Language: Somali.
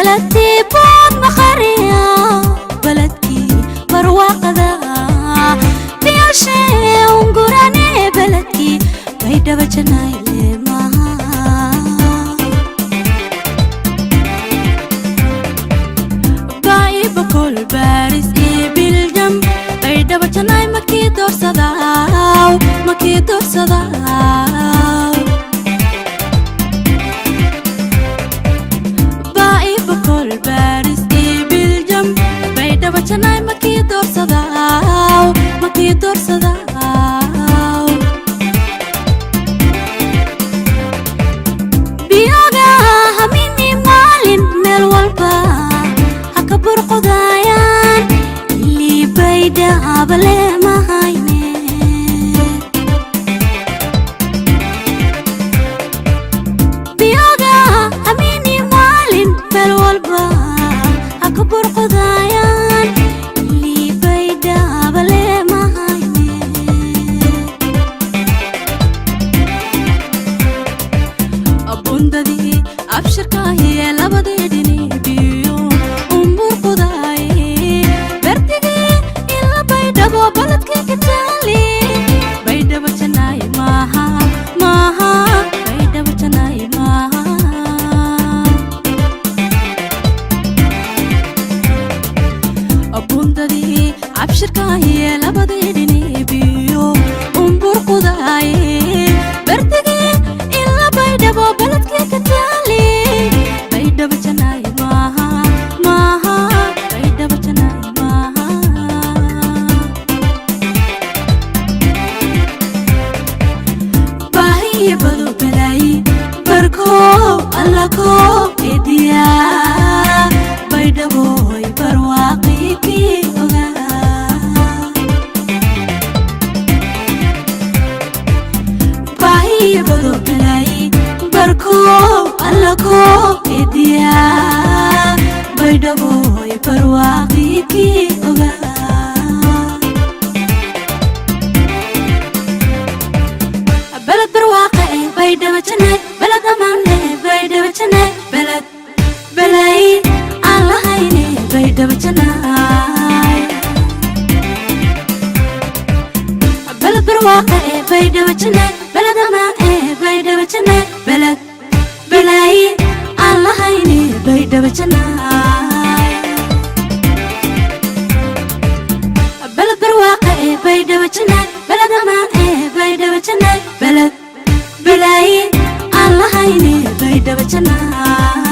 Beledtii bood maqariya, beledkii barwaaqada, biyashee ungurane, beledkii Baydhaba Janayle maha. Baibokol Baris iyo Biljam, Baydhaba Janay makii doorsadaaw, makii doorsadaaw. Baibokol Baris iyo Biljam, Baydhaba Janay makii doorsadaaw, makii doorsadaaw. Biyoga hamini maalin meel walba ha ka burqudayaan, ilii Baydhaba mahayne. Biyoga hamini maalin meel walba ha ka burqudayaan, ilii Baydhaba mahayne. Abundadii abshirkaahiye labadii dhini biyo umburqudaaye, berdigii ila Baydhabo baladkii kataali, Baydhabo Janaay maaha, maaha Baydhabo Janaay maaha. Abundadii abshirkaahiye labadii dhini biyo umburqudaaye, berdigii ila Baydhabo baladkii kataali, Baydhabo Janaay maaha, maaha Baydhabo Janaay maaha. Baahiye bado balaayi barkoow allakoo ediyaa, Baydhaboy barwaaqikii ogaa. Baahiye bado balaayi barkoow allakoo ediyaa, Baydhaboy barwaaqikii ogaa. Beled barwaaqa eh Baydhaba Janaay, beled ammaan eh Baydhaba Janaay, beled balaayi aan lahayne Baydhaba Janaay. Beled barwaaqa eh Baydhaba Janaay, beled ammaan eh Baydhaba Janaay, beled balaayi aan lahayne Baydhaba Janaay. Beled barwaaqa eh Baydhaba Janaay, beled ammaan eh Baydhaba Janaay, beled balaayi aan lahayne Baydhaba Janaay.